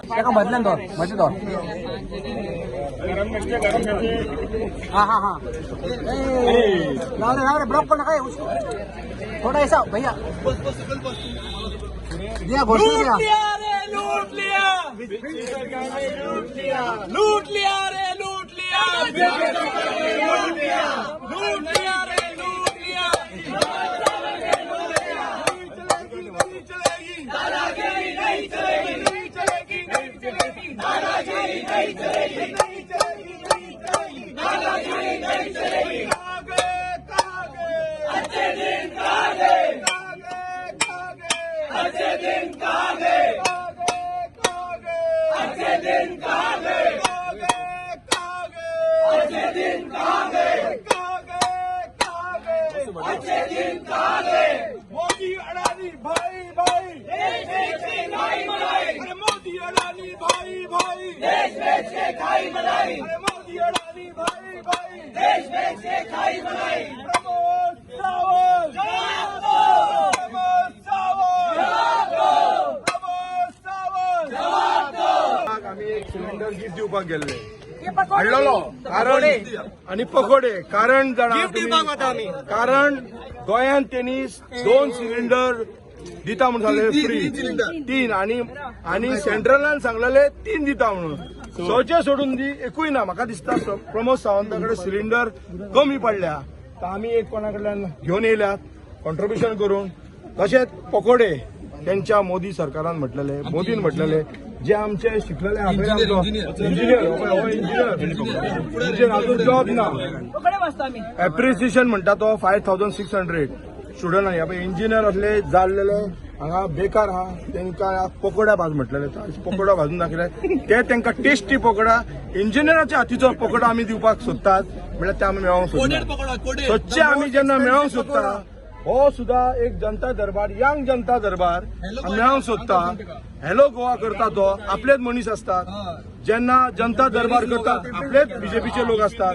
ताका मदल्यान दवर, मदीं दवर. हाँ हाँ हाँ, राव रे, राव रे, ब्लॉक करना है उसको थोड़ा ऐसा भैया दिया घोषणा दिया. लूट लिया रे, लूट लिया, लूट लिया रे, लूट लिया, लूट लिया, लूट लिया रे, लूट लिया. नहीं चलेगी, दादागिरी नहीं चलेगी, नहीं चलेगी, नहीं चलेगी, दादागिरी नहीं चलेगी, नहीं चलेगी, नहीं चलेगी, दादागिरी नहीं चलेगी. कहाँ गए, कहाँ गए, अच्छे दिन कहाँ गए, कहाँ गए, कहाँ गए, अच्छे दिन कहाँ गए, कहाँ गए, कहाँ गए, अच्छे दिन कहाँ गए, कहाँ गए, कहाँ गए, अच्छे दिन कहाँ गए, कहाँ गए, कहाँ गए, अच्छे दिन कहाँ गए. मोदी अडानी भाई भाई, देश बेच के खाई मलाई. अरे मोदी अडानी भाई भाई, देश बेच के खाई मलाई. अरे मोदी अडानी भाई भाई, देश बेच के खाई मलाई. प्रमोद सावंत जवाब दो, प्रमोद सावंत जवाब दो, प्रमोद सावंत जवाब दो. आमी एक सिलिंडर गिफ्ट दिवपाक गेल्ले हाडलेलो, कारण आनी पकोडे, कारण जाणा तुमी, कारण गोंयांत तेणी 2 सिलिंडर दिता म्हणून सांगले फ्री, 3, आनी आनी सेंट्रलान सांगलेले 3 दिता म्हणून. सचे सोडून दी एकूय ना. म्हाका दिसता प्रमोद सावंता कडेन सिलिंडर कमी पडल्या, तर आमी एक कोणा कडल्यान घेवन येयल्यात कॉन्ट्रिब्युशन करून. तशेंच पकोडे त्यांच्या मोदी सरकारान म्हटलेले, मोदीन म्हटलेले, जे आमचे शिकलेले इंजिनियर, इंजिनियर अजून जॉब ना. एप्रिसिएशन म्हणटा तो 5600 स्टुडंट. आनी इंजिनियर असले जाल्लेले हांगा बेकार आहा, तांकां पकोडा भाज म्हटलेले, पकोडा भाजून दाखयले ते तांकां टेस्टी पकोडा, इंजिनियराच्या हातीचो पकोडा आमी दिवपाक सोदतात, म्हळ्यार ते आमी मेळोवंक सोदतात. सदचे आमी जेन्ना मेळोवंक सोदता, हो सुद्धा एक जनता दरबार, यंग जनता दरबार मेळोवंक सोदता. हॅलो गोवा करता तो आपलेच मनीस असतात. जेन्ना जनता दरबार करता आपलेच बीजेपीचे लोक असतात.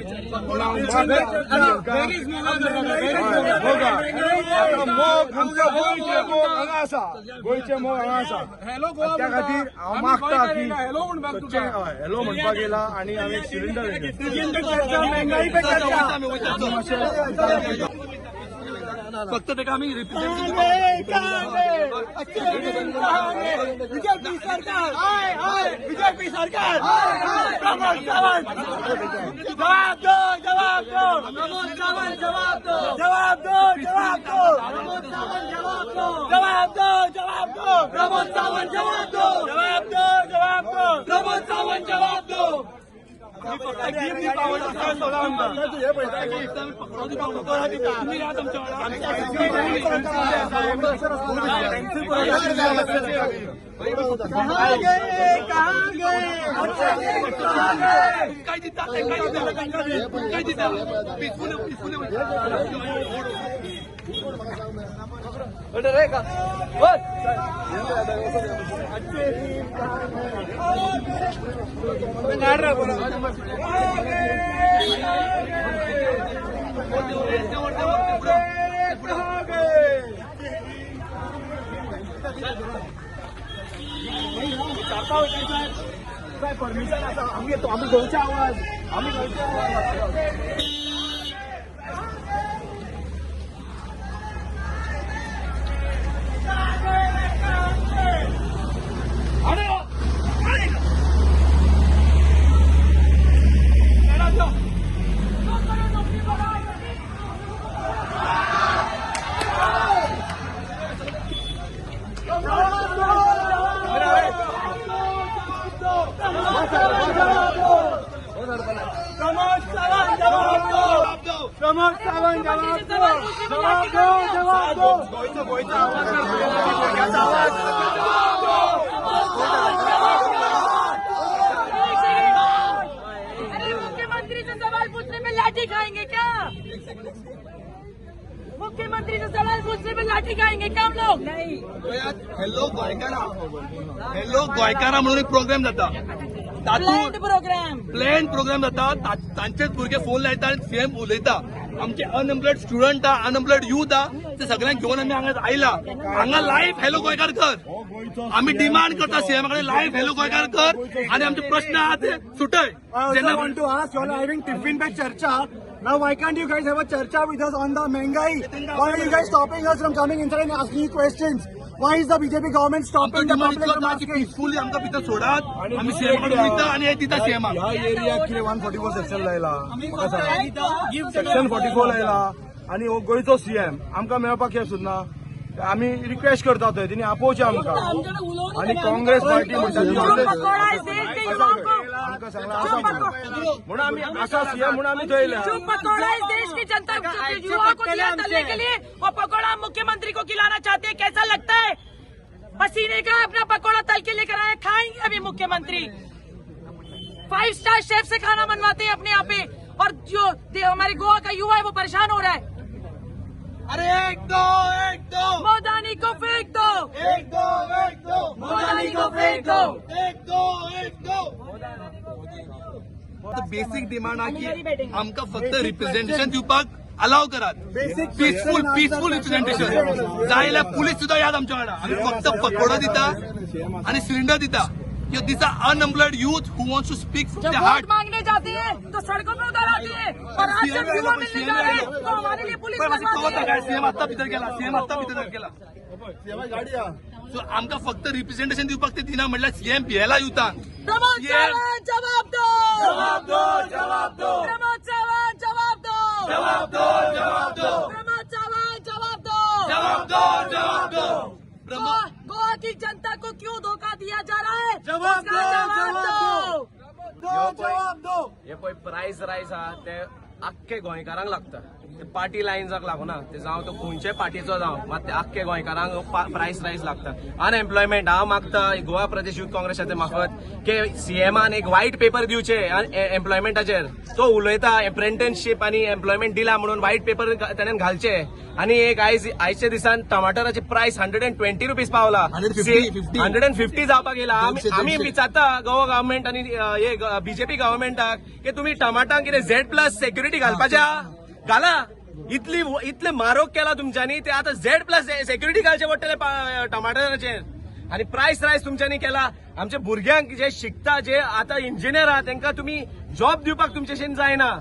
मोग आमच्या गोंयचे मोग हांगा आसा, गोंयचे मोग हांगा आसा. त्या खातीर हांव मागता की हॅलो म्हणपाक येयला आनी हांवें सिलिंडर. फक्त ताका आमी बीजेपी सरकार, बीजेपी सरकार, प्रमोद सावंत जवाब दो, जवाब दो, प्रमोद सावंत जवाब दो, जवाब दो, जवाब दो, प्रमोद सावंत जवाब दो, जवाब दो, जवाब दो, प्रमोद सावंत जवाब दो, जवाब दो, जवाब दो, प्रमोद सावंत जवाब दो. कहाँ गए, कहाँ गए, कहाँ गए? काय दिता, काय दिता, काय दिता, पिसफुल पिसफुल. परमिशन आसा, आमी आमी गोंयचे आवाज, आमी गोंयचे आवाज. प्रमोद सावंत जवाब दो, प्रमोद सावंत जवाब दो, जवाब दो, जवाब दो. गोंयचो गोंयचो आवाज. अरे मुख्यमंत्री से सवाल पूछने में लाठी खाएंगे क्या? मुख्यमंत्री से सवाल पूछने में लाठी खाएंगे क्या हम लोग? नहीं. हॅलो गोयकारा, हॅलो गोयकारा म्हणून एक प्रोग्राम जाता. प्लॅन्ड प्रोग्राम, प्लॅन प्रोग्राम जाता. तांचेच भुरगे फोन लायता आनी सीएम उलयता. आमचे अनएम्प्लॉयड स्टुडंट आहा, अनएम्प्लॉयड यूथ आहा, ते सगळ्यांक घेवन आमी हांगा आयला. हांगा लायव्ह हॅलो गोंयकार कर, आमी डिमांड करता सीएमा कडेन, लायव्ह हॅलो गोंयकार कर आनी आमचे प्रश्न आहा ते सुटय. I want to ask, you all are having tiffin pay चर्चा. Now why can't you guys have a charcha with us on the महंगाई? Why are you guys stopping us from coming inside and asking you questions? Why is the BJP government stopping the public from asking? Peacefully आमकां भितर सोडात, आमी सीएमा कडेन वयता आनी हे दिता सीएमाक. ह्या एरियाक कितें 144 सेक्शन लायला म्हाका सांग, सेक्शन 44 लायला आनी हो गोंयचो सीएम आमकां मेळपाक कित्याक सोदना? आमी रिक्वेस्ट करता थंय तेणी आपोवचें आमकां. आनी काँग्रेस पार्टी म्हणटा ती जो पकोड़ा इस देश के युवाओं को, आमकां सांगलां आसा म्हणून आमी आसा सीएम म्हणून आमी थंय येयल्या. जो पकौड़ा इस देश की जनता युवाओं को दिया तलने के लिए, वो पकौड़ा मुख्यमंत्री को खिलाना चाहते हैं. कैसा लगता है? पसीने का अपना पकौड़ा तल के लेकर आए, खाएंगे अभी मुख्यमंत्री. 5 स्टार शेफ से खाना बनवाते हैं अपने यहाँ पे, और जो हमारे गोवा का युवा है वो परेशान हो रहा है. अरे 1 2 1 2 मोदानी को फेंक दो, 1 2 1 2 मोदानी को फेंक दो, 1 2 1 2. बेसिक डिमांड हा की आमकां फक्त रिप्रेझेंटेशन दिवपाक अलाव करात, पीसफूल पीसफूल रिप्रेझेंटेशन. जाय जाल्यार पुलीस सुद्दां याद आमच्या वांगडा. आमी फक्त पकोडो दिता आनी सिलिंडर दिता. These are unemployed youth who wants to speak from जब their vote heart. मांगने जाते हैं तो सड़कों पे उतर आते हैं, और आज जब युवा मिलने जा रहे हैं तो हमारे लिए पुलिस लगवाती है. सीएम आत्ता भितर गेला, सीएम आत्ता भितर गेला. सो आमकां फक्त रिप्रेझेंटेशन दिवपाक ते दिना म्हणल्यार सीएम भियेला युथांक. प्रमोद सावंत जवाब दो, जवाब दो, जवाब दो, प्रमोद सावंत जवाब दो, जवाब दो, जवाब दो, प्रमोद सावंत जवाब दो, जवाब दो, जवाब दो. गोवा की जनता को क्यों धोखा दिया जा रहा है? जवाब दो, जवाब दो, जवाब दो. हे पळय प्रायस रायस आहा ते आख्खे गोंयकारांक लागता, ते पार्टी लायन्साक लागना, ते जावं तो खंयचे पार्टीचो जावं, मात ते आख्खे गोंयकारांक प्रायस रायस लागता. अनएम्प्लॉयमेंट हांव मागता गोवा प्रदेश युथ काँग्रेसाचे मार्फत की सीएमान एक व्हायट पेपर दिवचे एम्प्लॉयमेंटाचेर. तो उलयता एप्रेंटिसशीप आनी एम्प्लॉयमेंट दिला म्हणून व्हायट पेपर ताणें घालचे. आनी एक आयज आयच्या दिसान टमाटराचे प्रायस 120 रुपीज पावला, 150 जावपाक येयला. आमी विचारता गोवा गव्हर्मेंट आनी हे बीजेपी गव्हर्मेंटाक की तुमी टमाटांक कितें Z+ security घालपाच्या घाला. इतली इतले मारोग केला तुमच्यांनी, ते आतां Z+ security घालचे पडटले टमाटराचेर. आनी प्रायस रायस तुमच्यांनी केला. आमच्या भुरग्यांक जे शिकता, जे आतां इंजिनियर आहा, तांकां तुमी जॉब दिवपाक तुमच्याशीन जायना.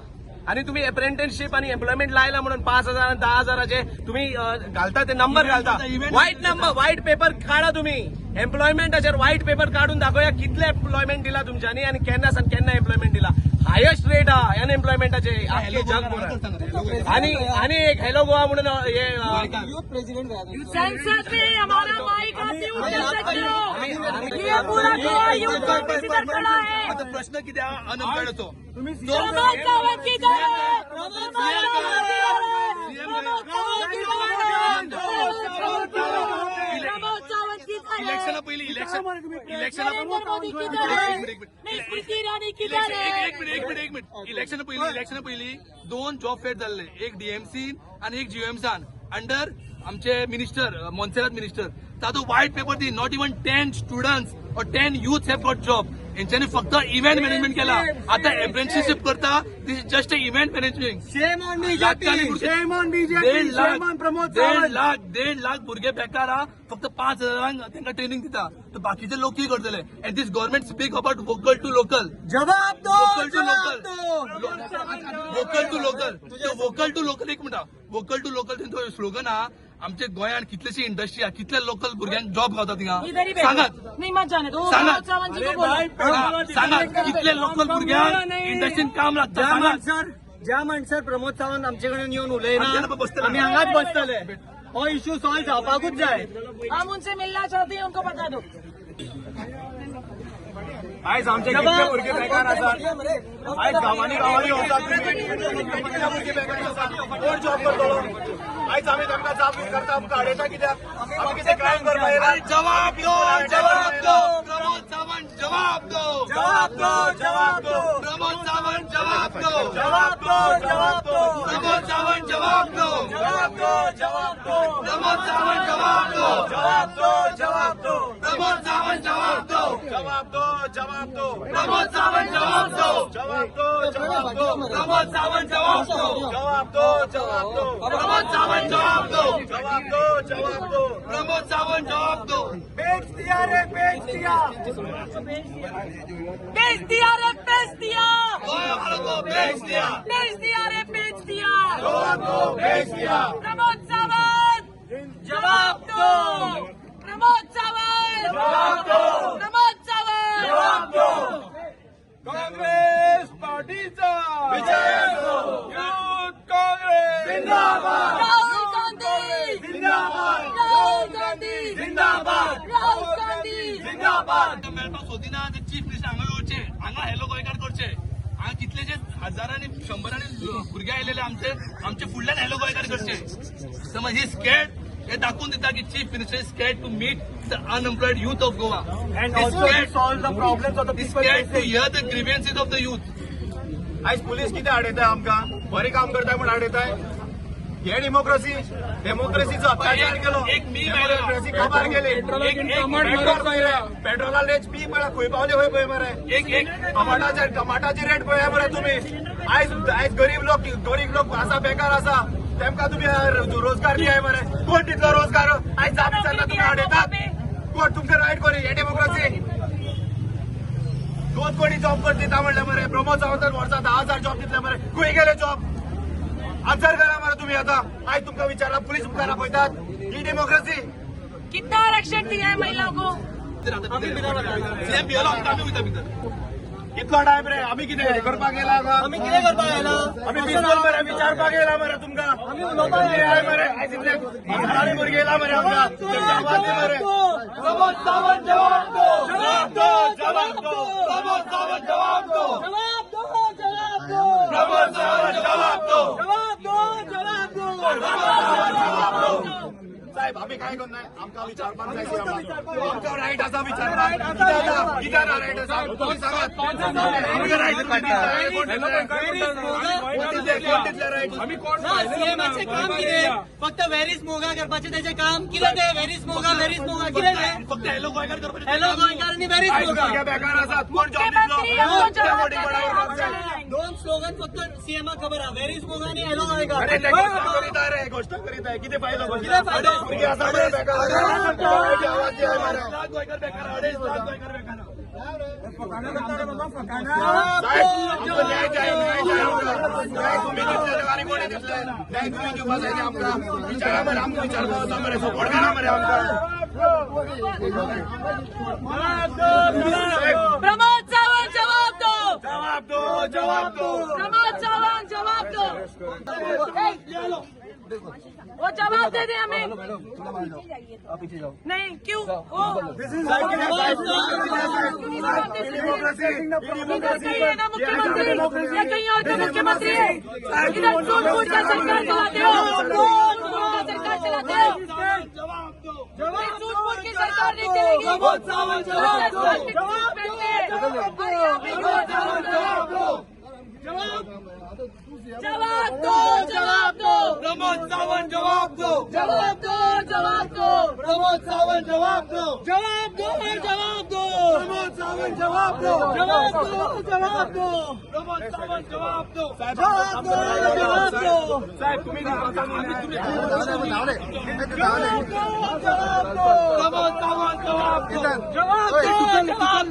आनी तुमी एप्रेंटिसशीप आनी एम्प्लॉयमेंट लायला म्हणून 5,000 10,000 तुमी घालता, ते नंबर घालता. व्हायट नंबर, व्हायट पेपर काडा तुमी एम्प्लॉयमेंटाचेर. व्हायट पेपर काडून दाखोवया कितले एम्प्लॉयमेंट दिला तुमच्यांनी आनी केन्ना सान केन्ना एम्प्लॉयमेंट दिला. हायेस्ट रेट आहा अनएम्प्लॉयमेंटाचे आख्खे जगभरात. आनी आनी एक हॅलो गोवा म्हणून हे संसद में हमारा माइक आप म्यूट कर सकते हो. ये पूरा गोवा यूथ कांग्रेस इधर खड़ा है. आता प्रश्न कितें आहा अनएम्प्लॉयडाचो. प्रमोद सावंत की जय है, प्रमोद सावंत की जय है, प्रमोद सावंत की जय है, प्रमोद सावंत की जय है. इलेक्शना पयलीं इलेक्शन इलेक्शना नरेंद्र मोदी की जय है, नहीं स्मृति ईरानी की जय है. एक मिनिट, एक मिनिट, एक मिनिट. इलेक्शना पयलीं, इलेक्शना पयलीं 2 जॉब फेअर जाल्ले, एक डीएमसी आनी एक जीएमसान अंडर आमचे मिनिस्टर मोन्सेरात मिनिस्टर. तातूंत white paper the, not even 10 students or 10 youth have got job. हेंच्यांनी फक्त इव्हेंट मॅनेजमेंट केला. आतां एप्रेंटिसशीप करता, this is just a event management. Shame on BJP, shame on BJP, shame on Pramod Sawant. 1.5 lakh, 1.5 lakh भुरगे बेकार आहा, फक्त 5,000 तांकां ट्रेनिंग दिता, तर बाकीचे लोक कितें करतले? And this government speak about vocal to local. जवाब दो, वोकल टू जवाब लोकल, दो. Vocal to local, vocal to local. एक मिनट, वोकल टू लोकल तेंचो स्लोगन आहा. आमच्या गोंयांत कितलेशी इंडस्ट्री आहा, कितले लोकल भुरग्यांक जॉब गावता थिंगा इधर ही सांगात. बैठो, नहीं मत जाने दो. सांगा. प्रमोद सावंत जी को बोलो. सांगात कितले लोकल भुरग्यांक इंडस्ट्रीन काम लागता ज्या सांगात. म्हणसर, ज्या म्हणसर प्रमोद सावंत आमचे कडेन येवन उलयना, आमच्या बसतले. आमी हांगाच बसतले. हो इश्यू सॉल्व जावपाकूच जाय. हम उनसे मिलना चाहते हैं, उनको बता दो. आयज आमचे कितले भुरगे बेकार आसात, आयज गांवांनी गांवांनी वतात कितले भुरगे बेकार आसात, कोण जॉब करतलो? आयज आमी तांकां जाप करता, आमकां अडयता कित्याक? आमी कितें क्रायम करपा येयला? अरे जवाब दो, जवाब दो, प्रमोद सावंत जवाब दो, जवाब दो, जवाब दो, प्रमोद सावंत जवाब दो, जवाब दो, जवाब दो, प्रमोद सावंत जवाब दो, जवाब दो, जवाब दो, प्रमोद सावंत जवाब दो, जवाब दो, जवाब दो, प्रमोद प्रमोद सावंत जवाब दो, जवाब दो, जवाब दो, प्रमोद सावंत जवाब दो, जवाब दो, जवाब दो, प्रमोद सावंत जवाब दो, जवाब दो, जवाब दो, प्रमोद सावंत जवाब दो, जवाब दो, जवाब दो, प्रमोद सावंत जवाब दो। बेच दिया रे, बेच दिया, बेच दिया रे, बेच दिया, गोवा वालों को बेच दिया, बेच दिया रे, बेच दिया, गोवा को बेच दिया। प्रमोद सावंत जवाब दो, प्रमोद सावंत जवाब दो, प्रमोद सावंत जवाब दो। काँग्रेस पार्टीचा विजय असो, युथ काँग्रेस जिंदाबाद, राहुल गांधी जिंदाबाद, राहुल गांधी जिंदाबाद, राहुल गांधी जिंदाबाद। मेळपाक सोदिना ते चीफ मिनिस्टर हांगा येवचे, हांगा हॅलो गोंयकार करचे। हांगा कितलेशेच हजारांनी शंबरांनी भुरगे आयलेले आमचे, आमचे फुडल्यान हॅलो गोंयकार करचे। समज ही स्कॅट हे दाखोवन दिता की chief minister is scared to meet the unemployed youth of Goa, and also solve the problems of the people. Scared to hear the grievances of the youth. आयज पुलीस कितें आडयताय आमकां? बरें काम करताय म्हूण आडयताय? हे डेमोक्रेसी, डेमोक्रेसीचो अत्याचार केलो, एक मी मेलो. डेमोक्रेसी काबार केली। एक पेट्रोला रेट बी पळय खंय पावले खंय पळय मरे। एक एक टमाटाचे रेट पळय मरे तुमी। आयज आयज गरीब लोक, गरीब लोक आसा, बेकार आसा, तेमकां तुमी रोजगार दियाय मरे। कोण दितलो रोजगार? आयज जाप विचारता तुमी आडयतात। कोण तुमकां रायट करी? हे डेमोक्रेसी? 2 कोटी जॉब कर दिता म्हणले मरे प्रमोद सावंतान, वर्सा 10,000 जॉब दितले मरे। खंय गेले जॉब? आन्सर करा मरे तुम्ही आता। आयज तुमकां विचारला, पुलीस मुखार आपयतात। ही डेमोक्रेसी? कितना आरक्षण दिया है महिलाओं को? सीएम भियेलो आमकां, आमी वयता भितर। कितलो टायम रे? आमी कितें करपाक येयला? आमी कितें करपाक येयला? आमी पिसफूल मरे विचारपाक येयला मरे तुमकां। आमी उलोवपाक येयला मरे। आयज इतले हजारांनी भुरगे येयला मरे आमकां, तेमचे आवाज दी मरे। प्रमोद सावंत जवाब दो, जवाब दो, जवाब दो, प्रमोद सावंत जवाब दो, जवाब दो, जवाब दो, प्रमोद सावंत जवाब दो, जवाब दो, जवाब दो, जवाब दो। साहेब आमी काय करनाय? आमकां विचारपाक जाय, आमकां रायट आसा विचारपाक। कित्याक रायट आसा तुमी सांगात? आमकां रायट कोण दितले रायट? आमी कोण? सीएमाचें काम कितें? फक्त वेरीज मोगा करपाचें तेजें काम कितें तें? वेरीज मोगा, वेरीज मोगा कितें तें? फक्त हॅलो गोंयकार करपाचें। हॅलो गोंयकार आनी वेरीज आयज मोगा। भुरगे बेकार आसात, कोण जॉब दितलो? मुख्यमंत्री हमको जवाब दे दे, हम चले जाएंगे। दोन स्लोगन फक्त सीएमाक खबर आहा, वेरीज मोगा आनी हॅलो गोंयकार। अरे ते घोशणा करीत रे, घोशणा करीत कितें फायदो? कितें फायदो? भुरगे आसा मरे बेकार, आवाज दियाय मरे। लाख गोंयकार बेकार, 2.5 लाख गोंयकार बेकार। साहेब आमकां न्याय जाय, न्याय जाय आमकां। न्याय तुमी दितले आनी कोणी दितले? न्याय तुमी दिवपा जाय न्ही आमकां। विचारा मरे, आमकां विचारपा वचा मरे, सपोर्ट करा मरे आमकां। साहेब प्रमोद सावंत जवाब दो, जवाब दो, जवाब दो, प्रमोद सावंत जवाब दो। वो जवाब दे दे हमें। नहीं क्यों? वो इधर कहीं है ना मुख्यमंत्री, या कहीं और का मुख्यमंत्री है? इधर सूट का सरकार चलाते हो, सूट का सरकार चलाते हो, सूट की सरकार नहीं चलेगी। जवाब दो, जवाब दो, प्रमोद सावंत जवाब दो, जवाब दो, जवाब दो, प्रमोद सावंत जवाब दो, जवाब दो, जवाब दो, प्रमोद सावंत जवाब दो, जवाब दो, जवाब दो, प्रमोद सावंत जवाब दो, जवाब दो, जवाब दो, साहेब तुम्ही जवाब दो, प्रमोद सावंत जवाब दो, जवाब दो, जवाब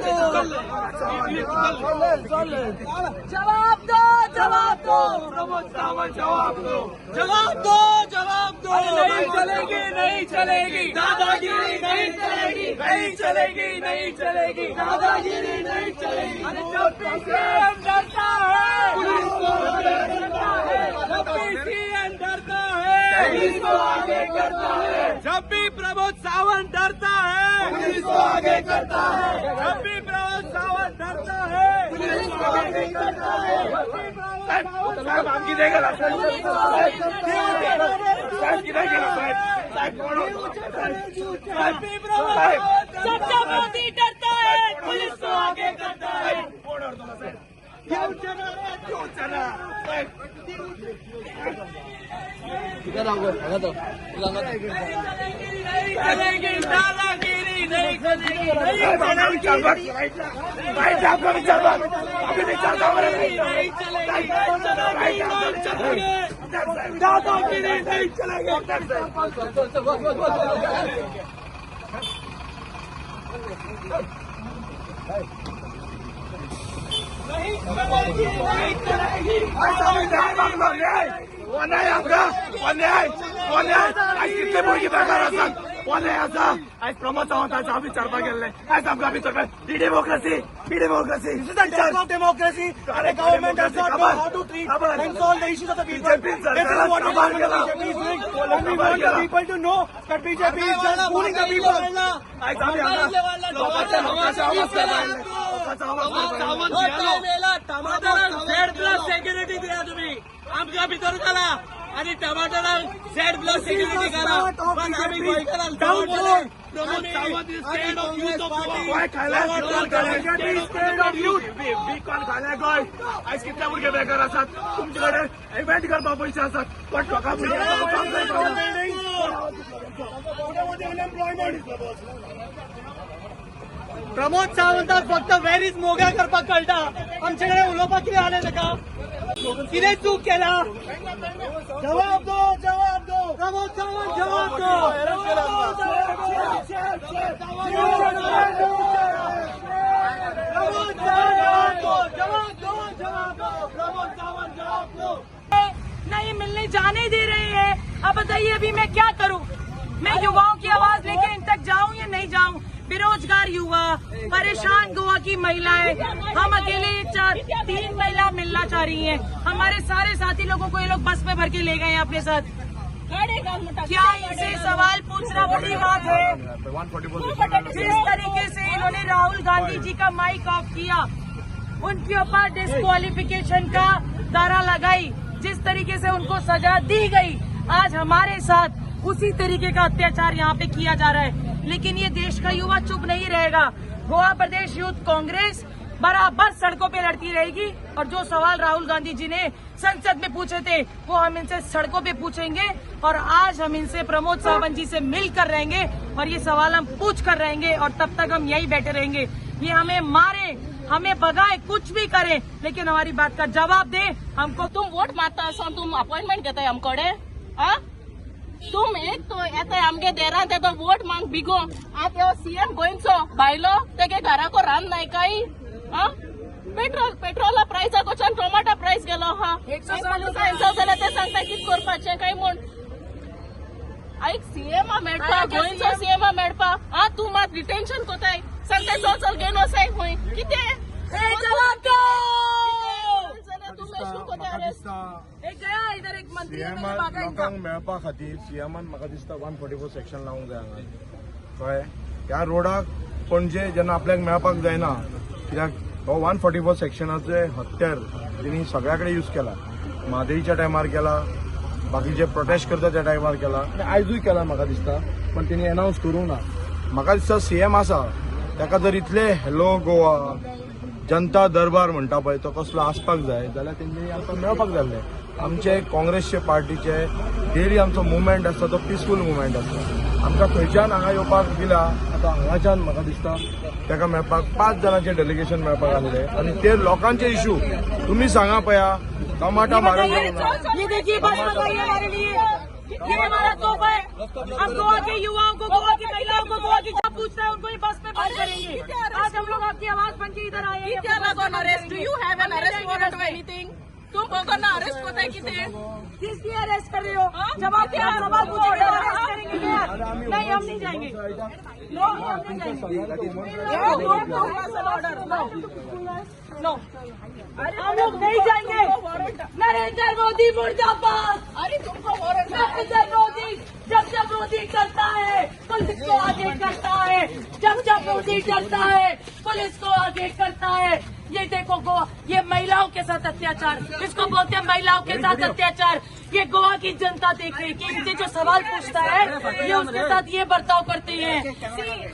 दो, जवाब दो, जवाब दो, प्रमोद सावंत जवाब दो, जवाब दो, जवाब दो। नहीं चलेगी, नहीं चलेगी दादागिरी, नहीं चलेगी, नहीं चलेगी, नहीं चलेगी दादागिरी, नहीं चलेगी। अरे जब भी सीएम डरता है पुलिस को आगे करता है, जब भी सीएम डरता है पुलिस को आगे करता है, जब भी प्रमोद सावंत डरता है पुलिस को आगे करता है, जब भी प्रमोद सावंत डरता है पुलिस को आगे करता है। साहेब आम कितें केलां? साहेब कितें केलां? साहेब साहेब कोण? साहेब चर्चा मोदी डरता है पुलिस को आगे करता है। कोण व्हरतलो साहेब? दिवचें ना, साहेब। दादागिरी नहीं चलेगी। कितले भुरगीं बेकार आसात, अन्याय आसा। आयज प्रमोद सावंताचो हांव विचारपाक गेल्ले, आयज आमकां भितर ही democracy, he democracy, This is the death of democracy. The government does not know how to treat and solve the issues of the people. This is what the BJP is doing, and we want the people to know that BJP is just fooling the people. आयज आमी हांगा लोकांच्या लोकांचे आवाज करपाक आयले, लोकांचो आवाज करपाक आयले। टमाटरांक झेड प्लस सेक्युरिटी दिया तुम्ही, आमकां भितर घाला आणि टमाटरांक झेड प्लस सेक्युरिटी घाला। पण आमी गोंयकारांक Downfall. Pramod Sawant is scared of youth of Goa. Goa खायला BJP is scared of youth. विकॉन खायला गोंय। आयज कितले भुरगे बेकार आसात, तुमचे कडेन इव्हेंट करपाक पयशे आसात, पण लोकां भुरग्यांक काम करपाक। प्रमोद सावंताक फक्त वेरीज मोग्या करपाक कळटा, आमचे कडेन उलोवपाक कितें जालें ताका? कितें चूक केला? जवाब दो, जवाब दो प्रमोद सावंत, जवाब दो। प्रमोद सावंत जवाब दो, जवाब दो, जवाब दो प्रमोद सावंत, जवाब दो। नहीं मिलने जाने दे रहे हैं। अब बताइए अभी मैं क्या करूं? मैं युवाओं की आवाज लेके इन तक जाऊं या नहीं जाऊं? बेरोजगार युवा, परेशान गोवा की महिलाएं, हम अकेले 4-3 महिला मिलना चाह रही हैं। हमारे सारे साथी लोगों को ये लोग बस में भर के ले गए हैं अपने साथ। क्या इनसे सवाल पूछना बड़ी बात है? जिस तरीके से इन्होंने राहुल गांधी जी का माइक ऑफ किया, उनके ऊपर डिस्क्वालिफिकेशन का दारा लगाई, जिस तरीके से उनको सजा दी गई, आज हमारे साथ उसी तरीके का अत्याचार यहाँ पे किया जा रहा है। लेकिन ये देश का युवा चुप नहीं रहेगा। गोवा प्रदेश यूथ कांग्रेस बराबर सड़कों पे लड़ती रहेगी और जो सवाल राहुल गांधी जी ने संसद में पूछे थे वो हम इनसे सड़कों पे पूछेंगे और आज हम इनसे प्रमोद सावंत जी से मिलकर रहेंगे और ये सवाल हम पूछ कर रहेंगे और तब तक हम यही बैठे रहेंगे। ये हमें मारे, हमें भगाए, कुछ भी करें, लेकिन हमारी बात का जवाब दे हमको। तुम वोट मारता आसोन तुम अपॉइंटमेंट घेताय आमकडे, आ तुम एक तो येताय आमगे देरान तेजो वोट मांग बिगो। आतां सीएम गोंयचो भायलो तेगे घराको रांद नाय काय? आ पेट्रोल पेट्रोला प्रायसा कोच्यान टोमाटा प्रायस गेलो आहा, जाल्यार ते सांगता कितें करपाचें काय म्हूण। आयक सीएमा मेळपा, गोंयचो सीएमा मेळपा, आ तूं मात डिटेन्शन कोताय, सांगताय चल चल घेवन वचाय खंय, कितें जवाब दो। तूं मेळशूं कोताय अरेस्ट? एक गया इधर एक मंत्री है, मैंने सीएमान भागा इनका। लोकांक मेळपा खातीर सीएमान म्हाका दिसता 144 सेक्शन लावंक जाय हांगा, कळ्ळें? ह्या रोडाक पणजे जेन्ना आपल्याक मेळपाक जायना, कित्याक हो 144 सेक्शनाचे हत्यार तेणी सगळ्या कडेन यूज केला, म्हादईच्या टायमार केला, बाकीचे प्रोटेस्ट करता त्या टायमार केला आनी आयजूय केला म्हाका दिसता, पण तेणी एनावन्स करूंक ना। म्हाका दिसता सीएम आसा ताका जर इतले हॅलो गोवा जनता दरबार म्हणटा पळय तो कसलो आसपाक जाय जाल्यार तेंच्यांनी आमकां मेळपाक जाय आसलें। आमचे काँग्रेसचे पार्टीचे डेली आमचो मुवमेंट आसता तो पिसफूल मुवमेंट आसता, आमकां खंयच्यान हांगा येवपाक दिला, आतां हांगाच्यान म्हाका दिसता ताका मेळपाक 5 जाणांचें डेलिगेशन मेळपाक आसलें आनी ते लोकांचे इशू तुमी सांगा पळया, टमाटा म्हारग जावंक ना। ये देखिए बस बताइए हमारे लिए, ये हमारा तोहफा है। हम गोवा के युवाओं को, गोवा की महिलाओं को, गोवा की जब पूछता है उनको ये बस में बंद करेंगे। आज हम लोग आपकी आवाज बन के इधर आए हैं। कित्या लागोन arrest? Do you have an arrest warrant or anything? तूं बगो ना अरेस्ट कोताय कितें? किसकी अरेस्ट कर रहे हो? जब आप यहाँ सवाल पूछेंगे तो अरेस्ट करेंगे क्या? नहीं, हम नहीं जाएंगे। नो, हम नहीं जाएंगे। नो, हम लोग नहीं जाएंगे। नरेंद्र मोदी मुर्दाबाद। अरे तुमको वारंट नरेंद्र मोदी जब जब मोदी करता है पुलिस को आगे करता है, जब जब मोदी करता है पुलिस को आगे करता है। ये देखो गोवा, ये महिलाओं के साथ अत्याचार, इसको बोलते हैं महिलाओं के साथ अत्याचार। ये गोवा की जनता देख रही है कि इनसे जो सवाल पूछता है ये उसके साथ ये बर्ताव करते हैं।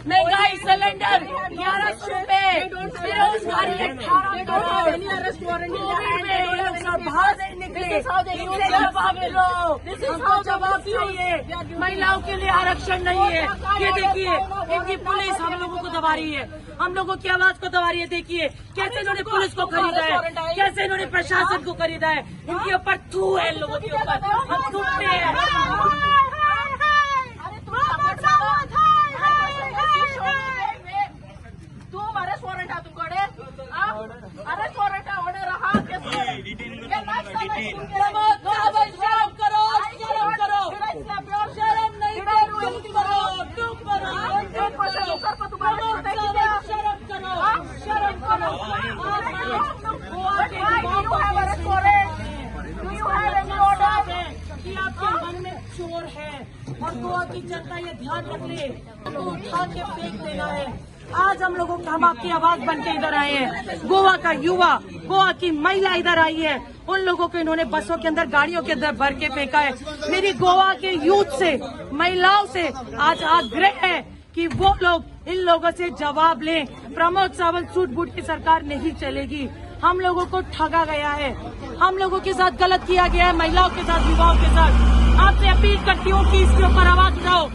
महंगाई, सिलेंडर 1100 रुपए, बेरोजगारी 18 करोड़, कोविड में ये लोग सब बाहर नहीं निकल ले, इनसे जवाब लो, हमको जवाब चाहिए। महिलाओं के लिए आरक्षण नहीं है। ये देखिए इनकी पुलिस हम लोगों को दबा रही है, हम लोगों की आवाज को दबा रही है। देखिए कैसे इन्होंने पुलिस को खरीदा है, कैसे इन्होंने प्रशासन को खरीदा है। इनके ऊपर थू है, इन लोगों के ऊपर हम थूकते हैं। शर्म करो, शर्म करो, शर्म नहीं, तुम करो, तुम करो, शर्म करो, शर्म करो। कि आपके मन में चोर है और गोवा की जनता ये ध्यान रख ले, तो उठा के फेंक देना है। आज हम लोगों हम आपकी आवाज बन के इधर आए हैं। गोवा का युवा, गोवा की महिला इधर आई है। उन लोगों को इन्होंने बसों के अंदर, गाड़ियों के अंदर भर के फेंका है। मेरी गोवा के यूथ से, महिलाओं से आज आग्रह है कि वो लोग इन लोगों से जवाब लें। प्रमोद सावंत सूट बूट की सरकार नहीं चलेगी। हम लोगों को ठगा गया है, हम लोगों के साथ गलत किया गया है, महिलाओं के साथ, युवाओं के साथ। आपसे अपील करती हूँ कि इसके ऊपर आवाज उठाओ।